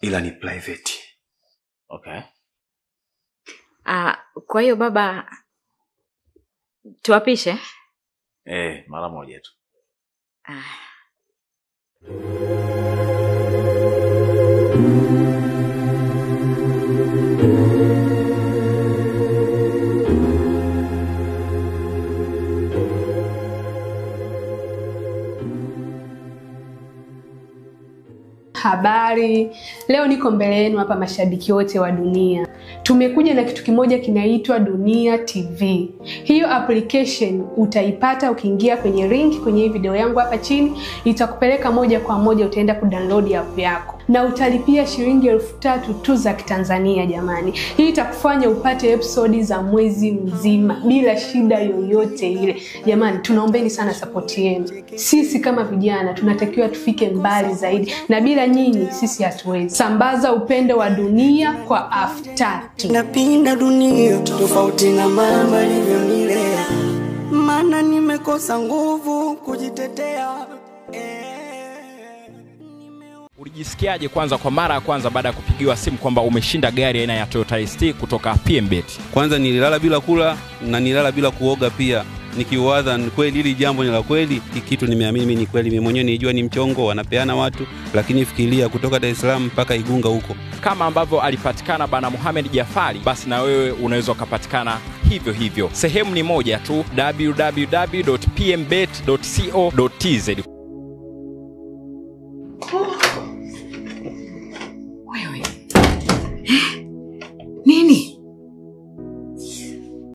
Ila ni private. Okay. Kwa hiyo baba tuapishe? Mara moja tu. Habari, leo niko mbele yenu hapa mashabiki wote wa Dunia. Tumekuja na kitu kimoja kinaitwa Dunia TV. Hiyo application utaipata ukiingia kwenye link kwenye hii video yangu hapa chini, itakupeleka moja kwa moja utaenda kudownload app yako. Na utalipia shilingi 3000 tu za Kitanzania jamani. Hii itakufanya upate episode za mwezi mzima bila shida yoyote ile. Jamani, tunaombeni sana support yenu. Sisi kama vijana tunatakiwa tufike mbali zaidi, na bila nyinyi sisi hatuwezi. Sambaza upendo wa Dunia kwa 3000. Napinda dunia tofauti na mama alivyonilea, maana nimekosa nguvu kujitetea. Ulijisikiaje kwanza kwa mara ya kwanza baada ya kupigiwa simu kwamba umeshinda gari aina ya Toyota ST kutoka PMBet? Kwanza nililala bila kula na nililala bila kuoga pia. Nikiwaza ni kweli hili jambo ni la kweli, kitu nimeamini mimi ni kweli, mimi mwenyewe nilijua ni mchongo wanapeana watu, lakini fikiria kutoka Dar es Salaam mpaka Igunga huko. Kama ambavyo alipatikana bana Mohamed Jafari, basi na wewe unaweza kupatikana hivyo hivyo. Sehemu ni moja tu, www.pmbet.co.tz.